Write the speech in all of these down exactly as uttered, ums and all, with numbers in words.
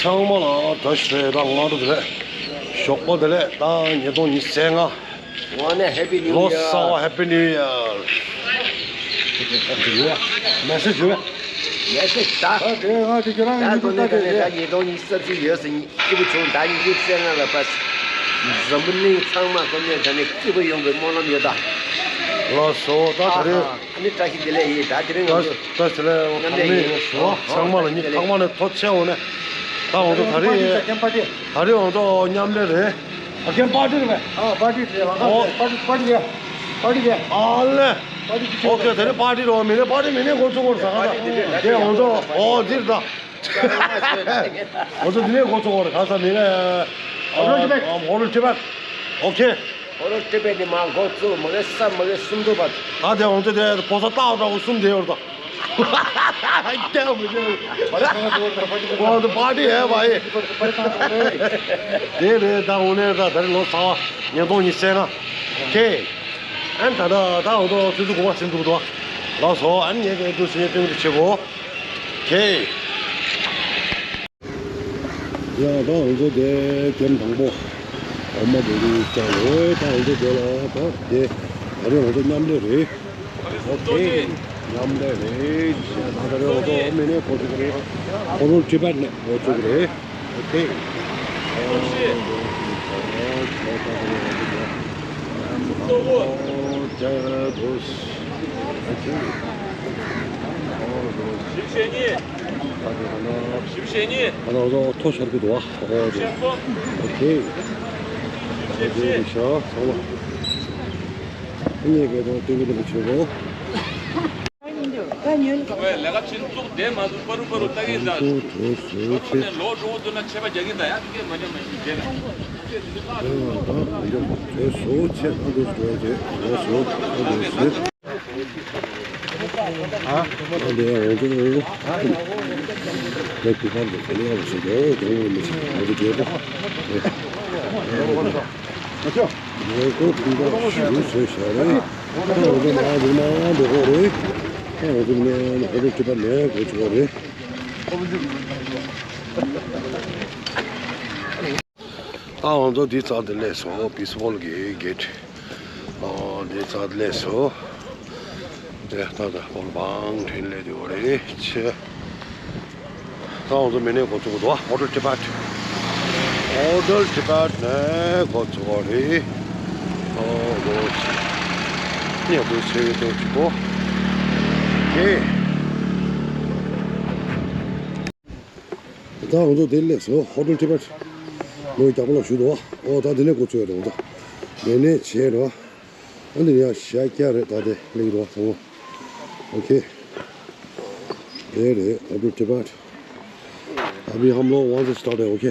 ཚང་མ་ལ་བཀྲ་ཤིས་བདེ་ལེགས། དང་སྔ་དྲོ་བདེ་ལེགས། ཞོགས་པ་བདེ་ལེགས། ད་ཉིས་སྟོང་ཉི་ཤུ་རྩ་ལྔ། ལོ་གསར་པ། Happy New Year། མེ་སེ་ཇི་ཡོད། མེ་སེ་ཇི་ད། ད་དེ་ང་དེ་ཁྱེད་རང་ད་ཡིན་དུས་ད་དེ་རེད། ད་ཉིས་སྟོང་ཉི་ཤུ་རྩ་བཞི་ཡོད་ཟེར། སྐྱིད་པོ་བྱུང་། ད་ཉི་ཤུ་རྩ་ལྔ་ལ་ཕར་འཛམ་བུ་གླིང་ཚང་མ་ཀུན་ནས་ད་ནི་སྐྱིད་པོ་ཡོང་བའི་སྨོན་ལམ་ཡོད་ད། ལགས་སོ། ད་ད་རེས། ཨ་ནི་བཀྲ་ཤིས་བདེ་ལེགས་ཡིན། ད་དེ་རིང་ང་ཚོ་ད་ད་ཆ་ལས་མཉམ་གང་ལས་ཡིན། ཡིན་ཞུ་བ། ཨོ་ཚང་མ་ལ་ཉིན་ཚང་མ་ནས་ཐོག་ཆེ་འོང་ནས། ད་འོང་ཚོ་ད་རེས། ད་རེས་འོང་ཚོ་མཉམ་ལས་རེད། ཨ་ཀན་པར་ཊི་རེད་པས། ཨ་པར་ཊི་རེད། ལ་ཁ་ཨོ་པར་ཊི། པར་ཊི་རེད། པར་ཊི་རེད། ཨ་ལེ། པར་ཊི་ཅིག་ཨོ་ཁེ། ད་རེས་པར་ཊི་རོ། མི་ནས་པར་ཊི་མི་ནས་འགོ་ཚུགས་པར་ཟ་ཁ་ད། དེ་འོང་ཚོ་ཨོ་འདིར་ད། ཨོ་ཚོ་འདི་ནས་འགོ་ཚུགས་པར་ག་ས་མི་ནས། ཨ་ཧོ་ཊེལ་ཊི་བེཊ། ཨོ་ཁེ། ཨོ་ཊེལ་ཊི་བེཊ་ནས་མར་འགོ་བཙུགས། མ་གི་ས་མ་གི་སུམ་མདོ་བར། ད་དེ་འོང་ཚེ་དེ་ཕོ་ས་སྟག་འདྲ་བོ་གསུམ་དེ་ཡོད་དོ། ཀྱང་མི་ཤེས། ཁོང་ཚོ་པར་ཊི་ཡས་པ་ཡེ། དེ་རེད། ད་འོང་ནས་ད་ད་རེས་ལོ་གསར་པ་ཉིས་སྟོང་ཉི་ཤུ་རྩ་ལྔ། ཁེ། ཨན་ད་ད་ད་འོང་དོ་ཆུ་ཚོད་དགུ་པ་ཟིན་འདུག་དོ། ལགས་སོ། ཨན་ངས་དེ་འདུག་ཟེར་སྟོན་གྱི་བྱེད་གོ། ཁེ། ཡ་ད་འོང་ཚོ་དེ་གེམ་དང་པོ། འོ་མ་དེ་རིགས་བཅག་ཡོད། ད་འོང་ཚོ་དེ་ལ་ད་དེ་ད་རེས་འོང་ཚོ་མཉམ་ལས་རེད། ཨོ་ཁེ། མཉམ་ལས་རེད། ད་ད་རེས་འོང་ཚོ་འོ་མ་ནས་འགོ་བཙུགས་རེད། ཨོ་རོལ་ཊི་བེཊ་ནས་འགོ་བཙུགས་རེད། ཨོ་ཁེ། ཨོ་ཁེ། ཨོ་ཁེ། ཞིབ་བཤད་གཉིས། ཞིབ་བཤད་གཉིས། ཨ་ནི་ཐོ་ཤར་གི་འདུག་ཨ། ཨོ་ཁེ། ཞིབ་བཤད་གསུམ། ཨོ་ཁེ། ཞིབ་བཤད་བཞི། ཨོ་ཁེ། ཤ་ཚང་མ། ཨ་ནི་གེ་དང་སྟོན་གི་འདུག་ཆེ་གོ། ལས་ཀ་ཕྱིན་བཙུགས་བསྡད་མ་བཟོ། པ་རུ་པ་རུ་ལྟ་གིན་ད། ཁོང་ཚོ་གྲོས་བཟོས་ཆེ། ལོ་འགྲོ་འོ་དོ་ན་ཆད་པ་རྒྱག་གིན་ད། ཡ་དེ་གས་མ་རྒྱག་མ་ཤེས་བྱས་ན། དེ་ལ་ད་གྲོས་བཟོས་ཆེ། ཁོང་ཚོ་གྲོས་བྱས། གྲོས་བཟོས། གྲོས་བཟོས། ཨ་ལས་འོང་དོ། ལས་ཀུ་པར་དུ་ག་ལས་ཡག་པོ་བཟོས་འདུག་ཨོ་ཀྲོང་མི་ཆེ། ང་ཚོ་རྒྱལ་པོ། ལས་ཀོ་ཕུང་པ་ཞུ་བཟོས་བཞག་རེད། ད་འོ་ཚོ་མ་འདུག་མ་འདུག་གོ་རེད། ད་འོ་ཚོ་ནས་ཧོ་ཏོ་ཀྲི་པ་ནས་གོ་ཆོག་རེད། ད་འོ་ཚོ་འདི་རྩ་དེ་ལས་སོ། པི་སི་ཧོལ་གི་གེ་ཊི། ཨོ་འདི་རྩ་དེ་ལས་སོ། དེ་ད་ད་ཧོལ་བང་ཁྲིན་ལས་དེ་འོ་རེད་ཆེ། ད་འོ་ཚོ་མི་ནས་གོ་ཚུགས་འདུག་ཧོ་ཏོ་ཀྲི་པ། ཧོ་ཏོ་ཀྲི་པ་ནས་གོ་ཚུགས་རེད། ཨོ་ལོ་ཆེ། ཉེ་དུ་ཆེ་བའི་ཏོག་ཅིག་གོ། ཁེ། ད་འོ་ཚོ་དེ་ལས་སོ། ཧོ་ཏོ་ཀྲི་པ་ནོ་རྒྱག་པ་ལ་ཞུ་འདུག་ཨོ་ད་དེ་ནས་གོ་ཚུགས་རེད། འོ་ད་དེ་ནས་བྱས་རོ། ཨ་ནི་ཡ་ཤ་ཀྱ་རེད། ད་དེ་ལེགས་རོ་ཚང་མ། ཨོ་ཁེ། དེ་རེད། ཨ་བི་ཀྲི་པ། अभी हम लोग वहाँ से स्टार्ट है। ओके।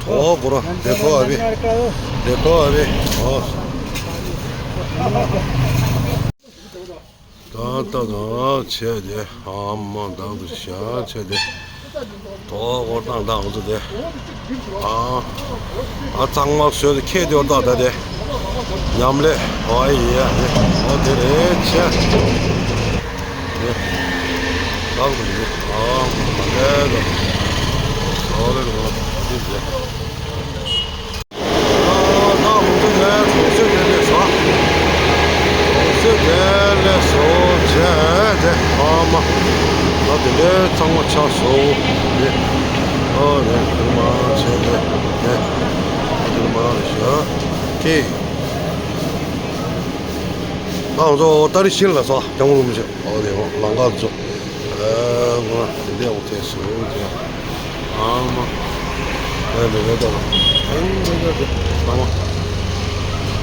तो बोरा देखो अभी। देखो अभी। हाँ। ད་ད་ད་ཆེ་དེ། ཨ་མ་ད་དུ་ཤ་ཆེ་དེ། དོ་འོ་ཏང་ཏང་འོ་ཚོ་དེ། ཨ་ཨ་གཙང་མ་བཟོས་ཏེ་ཁྱེད་དེ་འོ་ཏང་ད་དེ། མཉམ་ལས་ཨ་ཡི་ཡ་དེ་འོ་དེ་རེད་ཆེ། དེ་ལག་ཏུ་ཡོད། ཨ་མ་ལས་དོ། ཨོ་ལེ་རོ་དེ་དེ། ད་འོ་ཚོ་ནས་གྲོང་གསེབ་དེ་ལས་སོ། གྲོང་གསེབ་དེ་ལས་སོ་བྱས་ཏེ། ཨ་མ། ད་དེ་འདྲའི་གཙང་མ་ཆགས་སོང་། དེ་ཨོ་རེད། དེ་མ་བྱས་ཏེ་དེ་དེ་མ་བྱ་ཁེ། ད་འོ་ཚོ་ཏ་རི་ཤིན་ལ་སོ། ཀྱང་རུམ་བྱས། ཨོ་དེ་ལང་ཀ་ཚོ། ཨ་མ་དེ་འདྲའི་འོ་ཐེ་སོ་དེ། ཨ་མ། ཨེ་མེ་མེ་ཏོ། ཨེ་མེ་མེ་ཏོ། ཨ་མ།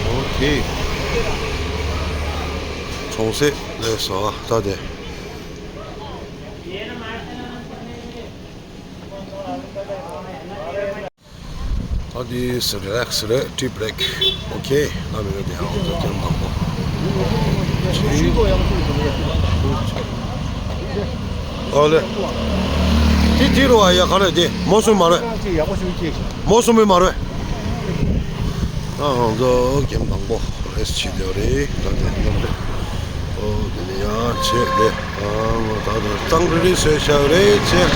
ཨོ་ཁེ། གྲོང་གསེབ་ལས་སོ་ད་དེ། ཨ་དེ་སི་རེག་སི་རེག་ཊི་བྷི་རེག་ཨོ་ཁེ། ཨ་མི་རེ་དེ་ཨང་ཚོ་ཀྱང་དང་པོ། ཨོ་ལེ། དེ་དེ་རུ་ཨ་ཡ་ག་རེ་དེ་མོ་སུ་མ་རེད། མོ་སུ་མི་མ་རེད། ཨ་ང་ཚོ་ཀེམ་དང་པོ་རེས་བྱེད་དེ་རེད། ད་དེ་མཉམ་རེད། ཨོ་དེ་ནས་ཡང་བྱེད་དེ། ཨ་ང་ད་དེ་གཙང་རི་རི་བཟོས་བཞག་རེད་བྱེད་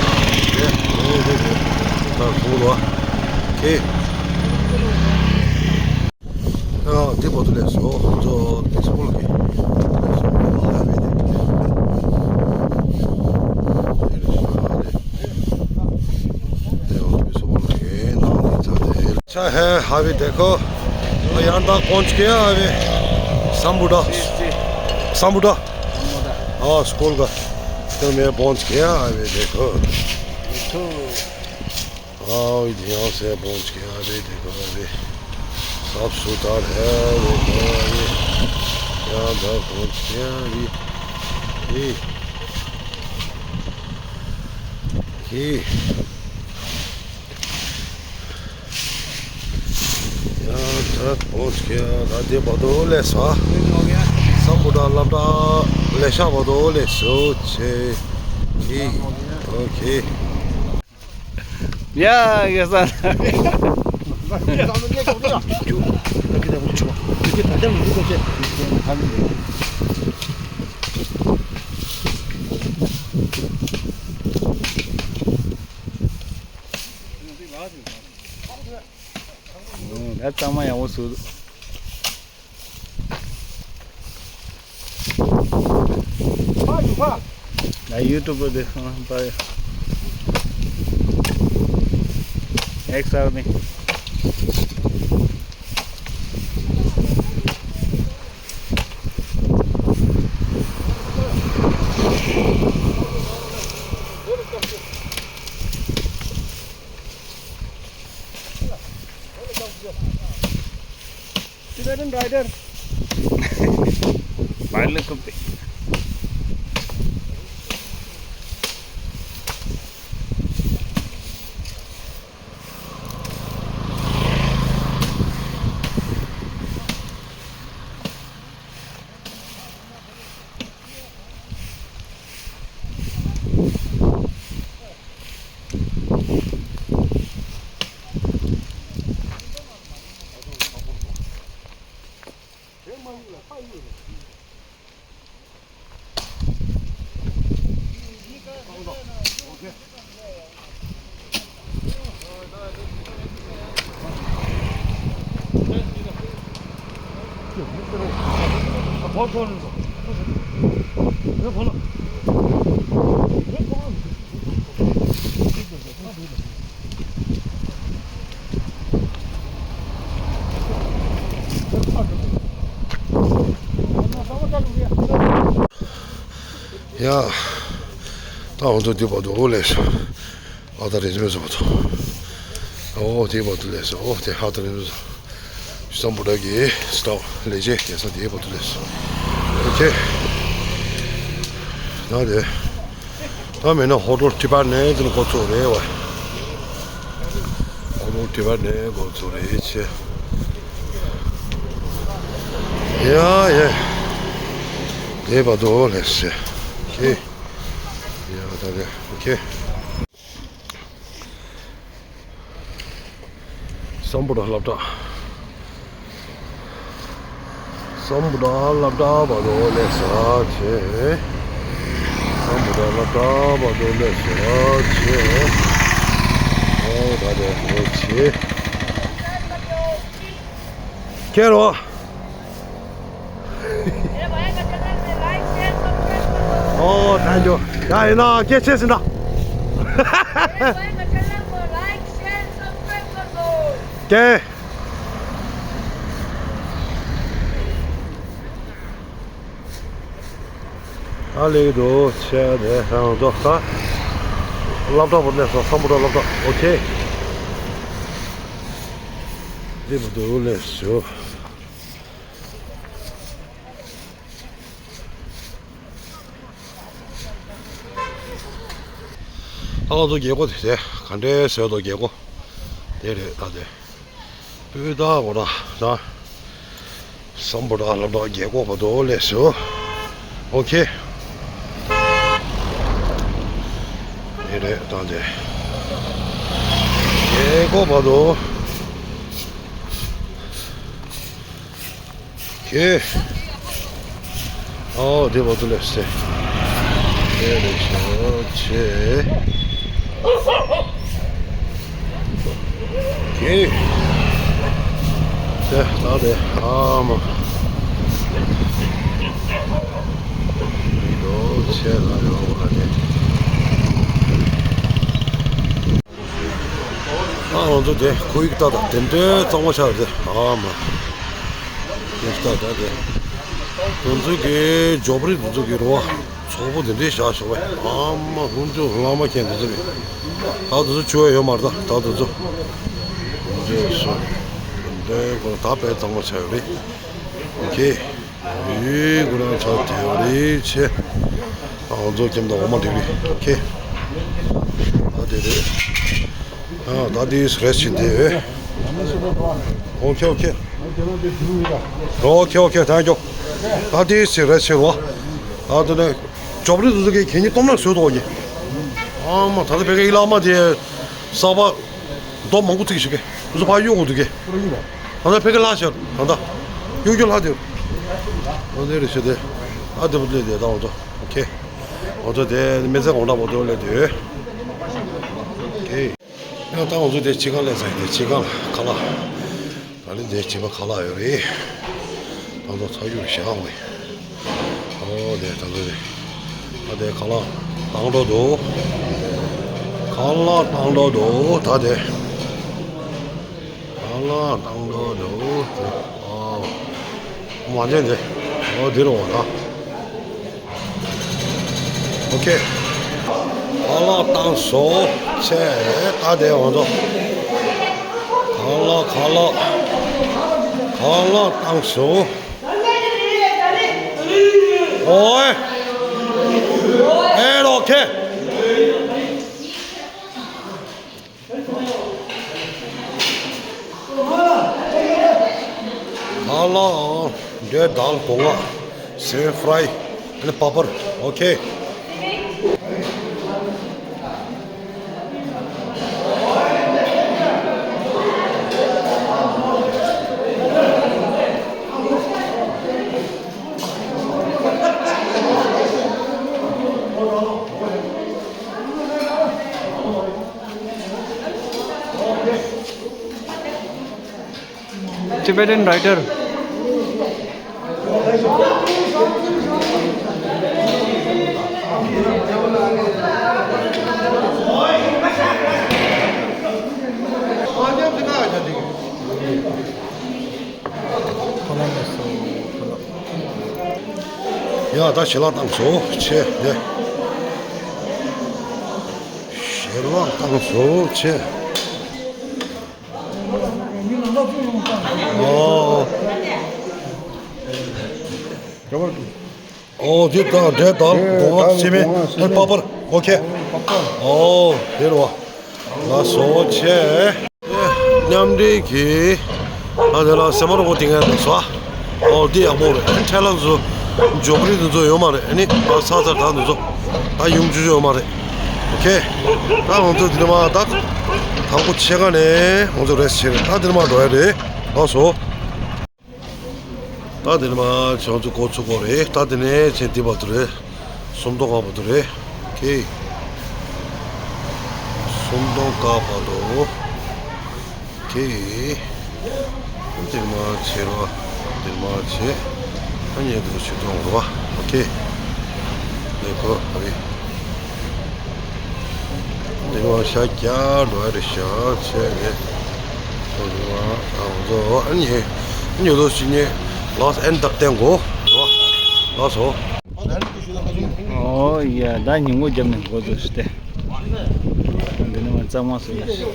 དེ། ཨོ་དེ་དེ། ད་གོ་རོ། ཁེ། ཨ་དེ་བར་དུ་ལས་སོ། ཚོ་དེ་སོ་ལ་གི། अच्छा है, हाईवे देखो। और यहाँ तक पहुँच गया हाईवे। संबुडा। संबुडा। हाँ, स्कूल का। तो मैं पहुँच गया हाईवे, देखो। आओ, यहाँ से पहुँच गया। अभी देखो, अभी साफ सुथरा है। देखो, अभी यहाँ तक पहुँच गया। अभी ये, ये यहाँ तक पहुँच गया। दादी बदो ले सा। सब बुढ़ा लबड़ा ले सा बदो ले सो छे। ये, ओके। ཡ་གེ་ས། ད་གཙང་མ་ཡག་པོ་བཟོས་འདུག་ཡུ་ཊུབ་དེ་ཧང་པ། ཨེགས་ཨར་ནི། Tibetan rider. Pilot could be. ཡ། ད་འོ་ཚོ་འདི་བར་དུ་ཨོ་ལེ་ཤ། ཨ་ད་རེ་ཟི་མེ་བཟོ་བ་ཚོ། ཨོ་དེ་བར་དུ་ལེ་ཤ། ཨོ་དེ་ཧ་ད་རེ་ཟི་མེ་བཟོ། སམ་བྷོ་ཊ་གི་སི་ཊོབ་ལས་བྱེད་རྒྱལ་ས་དེ་བར་དུ་ལེ་ཤ། ཨོ་ཁེ། ད་རེ། ད་མེད་ན་ཧོ་ཊེལ་ཊི་བེཊ་ནས་དེ་ནས་འགོ་ཚུགས་རེད་བ། ཧོ་ཊེལ་ཊི་བེཊ་ནས་འགོ་ཚུགས་རེད་ཆེ། ཡ་ཡ། དེ་བར་དུ་ལེ་ཤ། ཁེ། ཡ་ད་རེ། ཨོ་ཁེ། སམ་བྷོ་ཊ་སློབ་གྲྭ། སམ་བྷོ་ཊ་སློབ་གྲྭ་བར་དུ་ལེ་ཤ་ཆེ། སམ་བྷོ་ཊ་སློབ་གྲྭ་བར་དུ་ལེ་ཤ་ཆེ། ཨོ་ད་དེ་འོ་ཆེ། ཁྱེད་རོ། ཨོ་ཐེང་ཀྱུ། ཡ་ཡིན་ན་སྐད་ཆ་ཟིན་ན། ཀྱེ། ཨ་ལེ་དོ་ཆེ་དེ་རང་དོ་ཁ། སློབ་གྲྭ་བར་ནས་སོ་སམ་བྷོ་ཊ་སློབ་གྲྭ། ཨོ་ཁེ། འདི་བར་དུ་ལེ་ཤ། ཨ་ང་ཚོ་རྒྱལ་སྒོ་དེ་དེ་ག་འདྲའི་བཟོས་འདུག་རྒྱལ་སྒོ་དེ་རེད་ད་དེ། སྤུས་དག་གོ་ར་ད། སམ་བྷོ་ཊ་སློབ་གྲྭ་རྒྱལ་སྒོ་བར་དུ་ལེ་ཤ། ཨོ་ཁེ། དེ་རེད་ད་དེ། རྒྱལ་སྒོ་བར་དུ། ཁྱེད། ཨོ་དེ་བར་དུ་ལེ་ཤ། དེ་ལེ་ཤ་ཆེ། ཨེ། དེ་ད་དེ་ཨ་མ། མི་འདུག་ཆེ་ལ་ཡོང་བ་དེ། ཨ་ང་ཚོ་དེ་ཁོ་ཡིག་ཏག་ཏག་དེ་འདྲའི་གཙང་མ་ཆགས་དེ་ཨ་མ། ཡིག་ཏག་ཏག་དེ། དེ་ཚོ་གི་ཇོབ་རི་དེ་ཚོ་གི་རོ། ཚོགས་པ་དེ་འདྲའི་བཞག་ཤོག་པས། ཨ་མ་ཧུན་ཅུ་བླ་མ་མཁྱེན་དེ་ཚོ་རེད། ད་དེ་ཚོ་བཅུག་ཡ་ཡོད་མ་རེད། ད་ད་དེ་ཚོ་ཧུན་ཅུ་སོ། འདི་ཁོ་ད་དཔེ་གཙང་མ་ཆགས་ཡོད་རེད། ཨོ་ཁེ། ཡུལ་ཁོ་རང་ཆགས་བསྡད་ཡོད་རེད་ཆེ། ཨ་ང་ཚོ་ཁྱིམ་དང་འོ་མ་འགྲིག་རེད། ཨོ་ཁེ། ད་དེ་རེད། ཨ་ད་དེ་རེས་བྱེད་དེ། ཨོ་ཁེ་ཨོ་ཁེ། ཨོ་ཁེ་ཨོ་ཁེ། ཐེངས་ཀྱོ། ད་དེ་རེས་བྱེད་རོ། ད་དེ་ནས། ཇོབ་རི་དེ་ཚོ་གིས་གད་སྙིགས་སྟོང་ནང་བཟོས་འདུག་གི། ཨ་མ་ད་ལྟ་ཕ་གིའི་བླ་མ་དེ་གསར་པ་རྡོ་མང་པོ་བརྩིགས་ཤིག་གི། དེ་ཚོ་ཕར་གཡུག་དགོས་འདུག་གི། ད་ལྟ་ཕ་གི་ལྷ་ཤར་ད་ལྟ་གཡུག་རྒྱུ་ལྷ་དེ། ཨ་དེ་རེད་ཤི་དེ། ཨ་དེ་བུ་ལས་དེ་ད་འོ་ཚོ་ཨོ་ཁེ། འོ་ཚོ་དེ་མི་ཚེ་གོང་དྲག་པོ་དེ་ལས་དེ། ཨོ་ཁེ། ཡང་ད་ང་ཚོ་དེ་ཕྱི་ཁ་ལ་ཟ་ཡི་དེ་ཕྱི་ཁ་ལ་ཁ་ལག་ད་ལི་འདི་བྱིས་པ་ཁ་ལག་ཡོད་རེད། ད་ཚོ་ཚ་ཡུར་བཞག་བས། ཨོ་དེ་ད་ཚོ་དེ། ད་དེ་ཁ་ལག་བཏང་འགྲོ་འདུག་ཁ་ལག་བཏང་འགྲོ་འདུག་ད་དེ། ཁ་ལག་བཏང་འགྲོ་འདུག་ཨོ། མ་འདྲེན་དེ། ཨོ་འདིར་འོང་ད། ཨོ་ཁེ། ཁ་ལག་བཏང་སོང་། ཆེ། ད་དེ་འོང་དོ། ཁ་ལག་ཁ་ལག་ཁ་ལག་བཏང་སོང་། ཨོའི། ཨེ་རོ་ཁེ། ཁ་ལག་འབྲས་དང་སྒོ་ང་། སེམས་ཕ་རའི། ཨ་ནི་པ་པར། ཨོ་ཁེ། Tibetan writer. ཡ་ད་ཞལ་ལག་བཏང་སོང་ཆེ་ནས། ཞལ་ལག་བཏང་སོང་ཆེ། ཨོ། ཨོ་དེ་དང་འབྲས་དང་སྒོ་ང་། སེམས་ཕ་རའི། པ་པར། ཨོ་ཁེ། ཨོ་དེ་རུ་བ། ལ་སོ་ཆེ། མཉམ་འབྲེལ་གྱིས། ཨ་དེ་ལ་སེ་མ་རོ་གོ་དེ་ངས་དེ་སོ། ཨོ་དེ་ཡག་པོ་རེད། ཁྲལ་ལ་ཚོ་འཇོག་རིགས་དེ་ཚོ་ཡོད་མ་རེད། ཨ་ནི་ད་ས་ཚར་ད་དེ་ཚོ་ད་ཡོང་རྒྱུ་ཡོད་མ་རེད། ཨོ་ཁེ། ད་ང་ཚོ་དེ་ནས་མ་ད་དང་པོ་ཕྱེད་ཀ་ནས་ང་ཚོ་རེས་བྱེད་རེད། ད་དེ་ནས་མ་འགྲོ་ཡ་རེད། ལགས་སོ། ད་དེ་ནས་མ་ང་ཚོ་འགོ་ཚུགས་དགོས་རེད། ད་དེ་ནས་ཆེན་དེ་བར་དུ་རེད། སུམ་མདོ་སྔ་བར་དུ་རེད། ཁེ། སུམ་མདོ་སྔ་བར་དུ། ཁེ། དེ་ནས་མ་ཆེ་རོ། དེ་ནས་མ་ཆེ། ཨ་ཉེ་དུ་ཆུ་གཏོང་རོ། ཨོ་ཁེ། ལེ་ཁོ་རེད། འདི་ནི་ཤ་རྒྱགས་འགྲོ་ཡ་རེད་ཤག་ཆེ་རེད། འདི་ནི་ང་ཚོ་ཨ་ནི་ཉོ་ལོ་ཞིག་ནས་ལགས་ཨན་བཏབ་བསྟན་གོ་ལགས་སོ། ཨོ་ཡ་ད་ཉིན་གུང་རྒྱབ་ནས་འགོ་བཙུགས་ཤིག་སྟེ། འདི་ནི་ང་གཙང་མ་སུ་ཡ་ཞིག་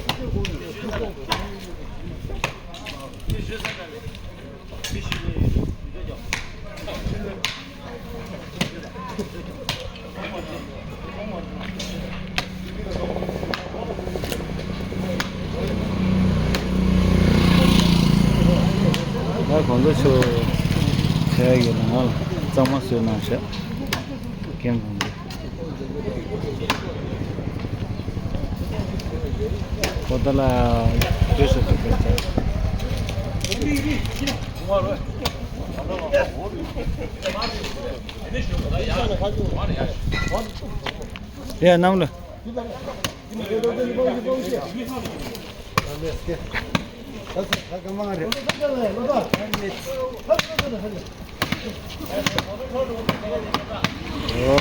ད་གོང་དུ་ཆུ་ཁྱེར་ཡོད་ན་ང་ལ་གཙང་མ་བཟོས་གནང་ཤག་ཀེམ་གོང་དུ། ཁོ་ད་ལ་དུས་སུ་དུས་སུ། ཡ་གནམ་ལོ། ཨོ་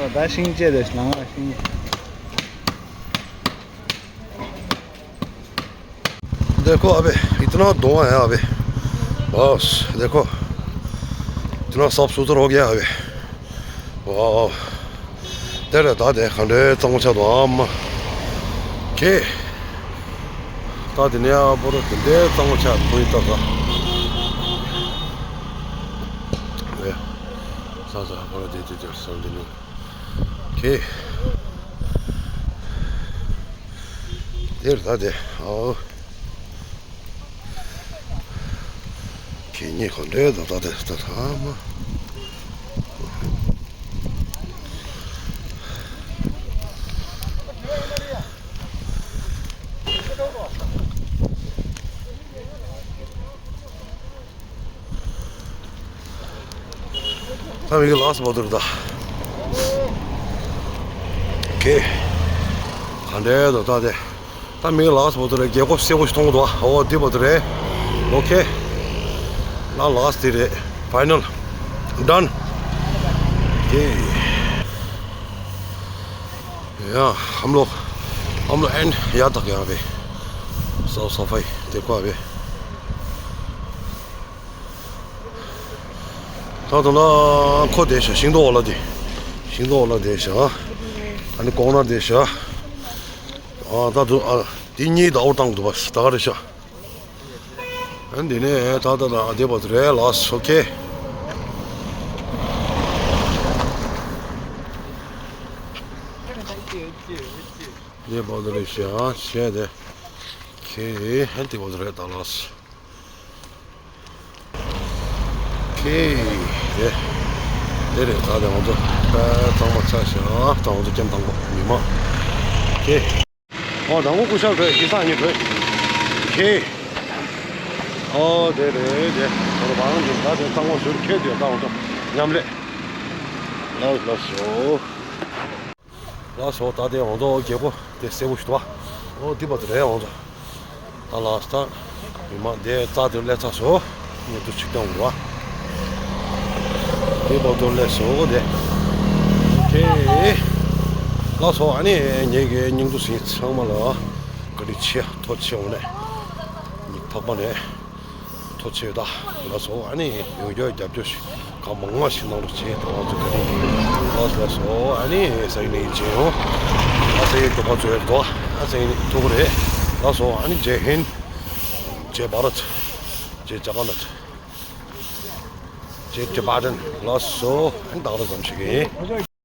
ད་ཤིང་བཅད་རེད། ནང་ལ་ཤིང་། देखो अबे, इतना धुआं है अबे। बस देखो, इतना साफ सुथरा हो गया अबे। वाह। དེ་རེད། ད་དེ་ག་འདྲའི་གཙང་མ་ཆགས་འདུག་ཨ་མ། ཁེ། ད་དེ་ནས་ཨ་པོ་ར་དེ་འདྲའི་གཙང་མ་ཆགས་འདུག་ད་ས། ཨེ། ས་ས་པོ་ར་དེ་དེ་དེ་སོང་དེ་ནས། ཁེ། དེར་ད་དེ། ཨོ། ཁེ་ཉེ་ག་འདྲའི་ད་ད་དེ་ད་ད་མ། ད་མིག་ལགས་སུ་བོ་དུར་ད། ཁེ། ག་འདྲའི་ད་ད་དེ། ད་མིག་ལགས་སུ་བོ་དུར་རྒྱལ་སྒོ་སེར་པོ་ཞིག་མཐོང་གི་འདུག་ཨོ་དེ་བོ་དུར་རེད། ཨོ་ཁེ། ད་ལགས་དེ་རེད། ཕའི་ནལ། ཌན། ཁེ། या, हम लोग, हम लोग एंड यहाँ तक, यहाँ पे साफ सफाई देखो अभी। ད་དུང་ན་ཁོ་བསྡད་ཤག་ཤིང་ཏོག་འོག་ལ་དེ། ཤིང་ཏོག་འོག་ལ་བསྡད་ཤག་ཨ་ནི་ལྐོག་ན་བསྡད་ཤག་ཨ་ད་དུང་ཨ་དེ་གཉིས་ད་འོ་བཏང་འདུག་པ་ད་ག་རེད་ཤག་ཨ་འདི་ནས་ད་ད་ད་བསྡད་པ་དེ་རེད། ལགས་ཨོ་ཁེ། བསྡད་པ་དེ་རེད་ཤག་བྱས་ཏེ། ཁེ་ཨ་འདི་བ་དེ་རེད་ད་ལགས། ཁེ། དེ། དེ་རེད། ད་དེ་ང་ཚོ་ད་གཙང་མ་ཆགས་ཤག་ད་ང་ཚོ་ཀེམ་དང་པོ་མི་མང་། ཁེ། ཨོ་དང་པོ་སྐུ་ཞབས་བྲོས་ཁེ་སང་ཉིན་བྲོས། ཁེ། ཨོ་དེ་རེད་དེ། ད་རུ་བང་གི་ད་དེ་གཙང་མ་ཟུར་ཁེ་དེ་ད་ང་ཚོ་མཉམ་ལས། ལགས་ལགས་སོ། ལགས་སོ། ད་དེ་ང་ཚོ་རྒྱལ་སྒོ་དེ་སེར་པོ་ཞིག་འདུག་པ། ཨོ་འདི་པ་དེ་རེད་ང་ཚོ། ད་ལགས་ད། མི་མང་དེ་རྩ་དེ་སླེབས་ཚར་སོང་། ངས་དུ་ཆིག་སྟོང་འགྲོ་བ། འདི་པ་དེ་སླེབས་སོང་དེ། ཁེ། ལགས་སོ། ཨ་ནི་ངེད་ཀྱི་སྙིང་དུ་ཟིན་ཚང་མ་ལ་བཀའ་དྲིན་ཆེ། ཐུགས་རྗེ་ཆེ་འོ་ནས། མི་ཐག་པ་ནས། ཐུགས་རྗེ་ཆེ་ད། ལགས་སོ། ཨ་ནི་ཡོང་རྒྱུ་རྒྱབ་སྐྱོར་ཞིག་གང་མང་མང་ཞིག་གནང་རོགས་བྱེད། ད་ང་ཚོ་ག་རེ་ཡིན། ལགས་ལགས་སོ། ཨ་ནི་སང་ཉིན་ཡིན་ཅིང་ཡོང་། ཨ་སང་ཉིན་དུ་བ་ཚོ་ཡོད་དོ། ཨ་སང་ཉིན་ཐུག་གི་རེད། ལགས་སོ། ཨ་ནི་ཇེ་ཧིན། ཇེ་བྷ་རད། ཇེ་ཇ་ག་ནད། ཇེ་ཊི་བྷ་ཊན། ལགས་སོ། ཨ་ནི་ད་ག་རང་ཙམ་ཞིག་ཡིན།